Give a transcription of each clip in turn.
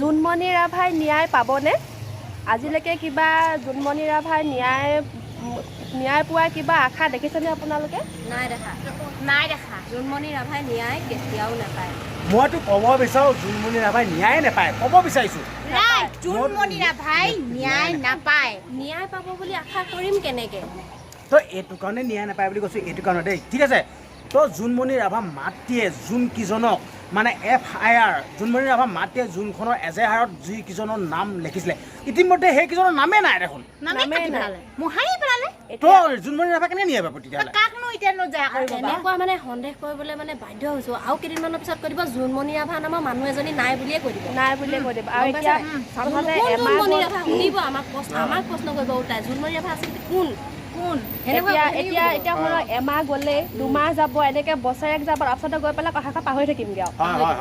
জোনমণি ৰাভাই ন্যায় পাবনে? আজিলৈকে কিবা জোনমণি ৰাভাই ন্যায় ন্যায় পোৱাৰ কিবা আশা দেখিছেনে আপোনালোকে? নাই দেখা। নাই দেখা। জোনমণি ৰাভাই ন্যায় কেতিয়াও নাপায়। মইতো ক'ব বিচাৰোঁ, জোনমণি ৰাভাই ন্যায় নাপায়, ক'ব বিচাৰিছোঁ। ৰাইট, জোনমণি ৰাভাই ন্যায় নাপায়। ন্যায় পাব বুলি আশা কৰিম কেনেকে? তো এইটো কাৰণে ন্যায় নাপায় বুলি কৈছোঁ, এইটো কাৰণে দেই, ঠিক আছে। তো জোনমণি ৰাভা মাতৃয়ে যোনকেইজনক মানে এফআইআৰ, জোনমণি ৰাভা মাতৃয়ে যোনখনৰ এজেহাৰত যিকেইজনৰ নাম লিখিছিলে, ইতিমধ্যে সেইকেইজনৰ নামেই নাই দেখোন। নামে নামেই কাটি নাই। পেলালে, মোহাৰি পেলালে। তো জোনমণি ৰাভা কেনেকৈ ন্যায় পাব তেতিয়াহ'লে? কাকনো এতিয়ানো জেৰা কৰিব বাৰু? এনেকুৱা মানে সন্দেহ কৰিবলৈ মানে বাধ্য হৈছোঁ। আৰু কেইদিনমানৰ পিছত কৈ দিব, জোনমণি ৰাভা নামৰ মানুহ এজনী নাই বুলিয়ে কৈ দিব। নাই বুলিয়ে কৈ দিব। আৰু গম এতিয়া পাইছা নাই? চাবলে কোন এমাহ জোনমণি গ'ল। ৰাভা সুধিব আমাক, প্ৰশ্ন, আমাক প্ৰশ্ন কৰিব ওলোটাই, জোনমণি ৰাভা আছিল কোন? কোন? সেনেকুৱা এতিয়া কথাখিনি এতিয়া সুধিব। এতিয়া শুনক, এমাহ গ'লেই, 2 মাহ যাব, এনেকে বছৰেক যাব, তাৰপিছতে গৈ পেলাই কথাষাৰ পাহৰি থাকিমগৈ আৰু। হয়,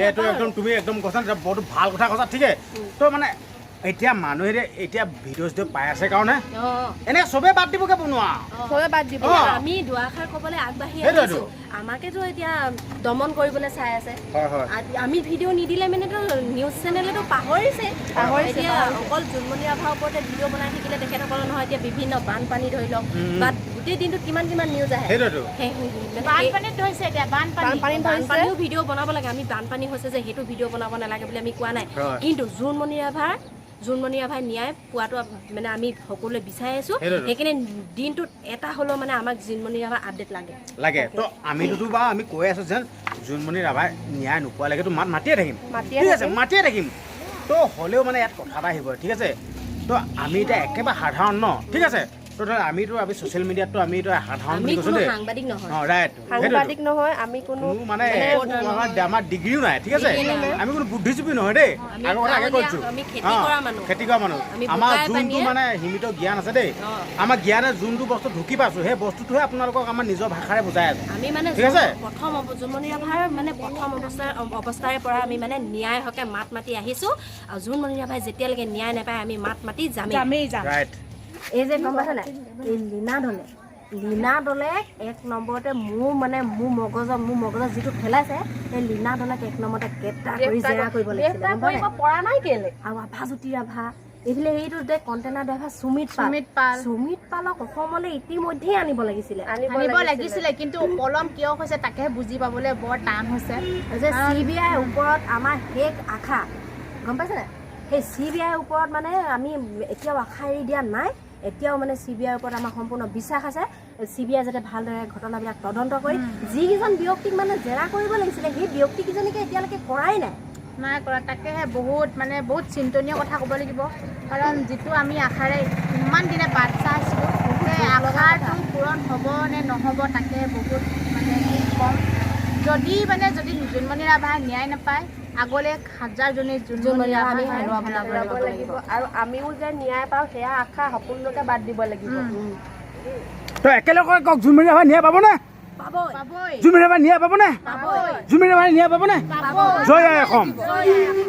এইটো একদম তুমি একদম কৈছা, বহুত ভাল কথা কৈছা, ঠিকে। তো মানে এতিয়া মানুহে এতিয়া ভিডিঅ' চিডিঅ' পাই আছে কাৰণে এনেকৈ চবেই বাদ দিবগে বনোৱা। চবে বাদ দিব। আমি দুআষাৰ ক'বলৈ আগবাঢ়ি সেইটোৱেতো। আহিছোঁ, আমাকেতো এতিয়া দমন কৰিবলৈ চাই আছে। হয় হয় আমি ভিডিঅ' নিদিলে মানেতো নিউজ চেনেলেতো পাহৰিছে। পাহৰিছে, এতিয়া পাহৰিছে। অকল জোনমণি ৰাভাৰ ওপৰতে ভিডিঅ' বনাই থাকিলে তেখেতসকলৰ নহয়। এতিয়া বিভিন্ন বানপানী ধৰি লওক বা গোটেই দিনটোত কিমান কিমান নিউজ আহে। সেইটোৱেতো। মানে বানপানীত ধৰিছে এতিয়া, বানপানী। বানপানী ধৰিছে। বানপানীও ভিডিঅ' বনাব লাগে। আমি বানপানী হৈছে যে সেইটো ভিডিঅ' বনাব নালাগে বুলি আমি কোৱা নাই। কিন্তু জোনমণি ৰাভাৰ ন্যায় পোৱাটো মানে আমি সকলোৱে বিচাৰি আছোঁ। সেইটোৱেতো। সেইকাৰণে দিনটোত এটা হ'লেও মানে আমাক জোনমণি ৰাভাৰ আপডেট লাগে। লাগে। তো আমিতোতো বাৰু আমি কৈ আছোঁ যেন জোনমণি ৰাভাই ন্যায় নোপোৱালৈকেতো মাত মাতিয়ে থাকিম। মাতিয়ে ঠিক আছে। থাকিম। মাতিয়ে থাকিম। তো হ'লেও মানে ইয়াত কথা এটা আহিব, ঠিক আছে। তো আমি এতিয়া একেবাৰে সাধাৰণ ন, ঠিক আছে। তো ধৰ আমি ছ'চিয়েল মিডিয়াততো আমি এইটো সাধাৰণ আমি বুলি কৈছোঁ কোনো দেই। সাংবাদিক নহয়। অঁ, ৰাইট। সাংবাদিক নহয় আমি কোনো। কোনো মানে আমাৰ ডিগ্ৰীও নাই, ঠিক আছে। আমি কোনো বুদ্ধিজীৱী নহয় দেই। আমি আগৰ কথা আগে গাঁৱলীয়া, কৈছোঁ। আমি খেতি কৰা মানুহ। খেতি কৰা মানুহ। আমি আমাৰ বোকাই যোনটো পানীয়ে- মানে সীমিত জ্ঞান আছে দেই, আমাৰ জ্ঞানে যোনটো বস্তু ঢুকি পাইছোঁ, সেই বস্তুটোহে আপোনালোকক আমাৰ নিজৰ ভাষাৰে বুজাই আছোঁ। আমি মানে ঠিক আছে? প্ৰথম জোনমণি ৰাভাৰ মানে প্ৰথম অৱস্থাৰে পৰা আমি মানে ন্যায় হকে মাত মাতি আহিছোঁ আৰু জোনমণি ৰাভাই যেতিয়ালৈকে ন্যায় নাপায়, আমি মাত মাতি যামেই। যামেই যাম। এই যে গম পাইছে নাই, এই লীনা দলে এক নম্বৰতে মোৰ মানে মোৰ মগজত যিটো খেলাইছে, সেই লীনা দলেক এক নম্বৰতে গ্ৰেপ্তাৰ কৰি জেৰা কৰিব লাগিছিলে, গ্ৰেপ্তাৰ গম পাই কৰিব নাই? পৰা নাই কেলে? আৰু আভাজ্যোতি ৰাভা, এইফালে এইটো যে কণ্টেইনাৰ ড্ৰাইভাৰ সুমিত পাল। সুমিত পাল। সুমিত পালক অসমলৈ ইতিমধ্যেই আনিব লাগিছিলে। আনিব লাগিছিলে, কিন্তু পলম কিয় হৈছে তাকেহে বুজি পাবলৈ বৰ টান হৈছে। যে চি বি আইৰ ওপৰত আমাৰ শেষ আশা, গম পাইছে নাই? সেই চি বি আইৰ ওপৰত মানে আমি এতিয়াও আশা এৰি দিয়া নাই। এতিয়াও মানে চি বি আইৰ ওপৰত আমাৰ সম্পূৰ্ণ বিশ্বাস আছে। চি বি আই যাতে ভালদৰে ঘটনাবিলাক তদন্ত কৰি যিকেইজন ব্যক্তিক মানে জেৰা কৰিব লাগিছিলে, সেই ব্যক্তিকেইজনীকে এতিয়ালৈকে কৰাই নাই। নাই কৰা। তাকেহে বহুত মানে বহুত চিন্তনীয় কথা ক'ব লাগিব, কাৰণ যিটো আমি আশাৰে ইমান দিনে বাট চাই আছিলোঁ, সেই আশাটো পূৰণ হ'ব নে নহ'ব তাকে বহুত মানে কি ক'ম। যদি জোনমণি ৰাভাই ন্যায় নাপায়, আগলৈ হাজাৰজনী জোনমণি জোনমণি ৰাভা আমি আমি হেৰুৱাব হেৰুৱাব হেৰুৱাব লাগিব। লাগিব আৰু আমিও যে ন্যায় পাওঁ, সেয়া আশা সম্পূৰ্ণকে বাদ দিব লাগিব। তো একেলগে কওক, জোনমণি ৰাভাই ন্যায় পাবনে? পাবই। পাবই। জোনমণি ৰাভাই ন্যায় পাবনে? পাবই। জোনমণি ৰাভাই ন্যায় পাবনে? পাবই। জয় আই অসম। জয় আই অসম।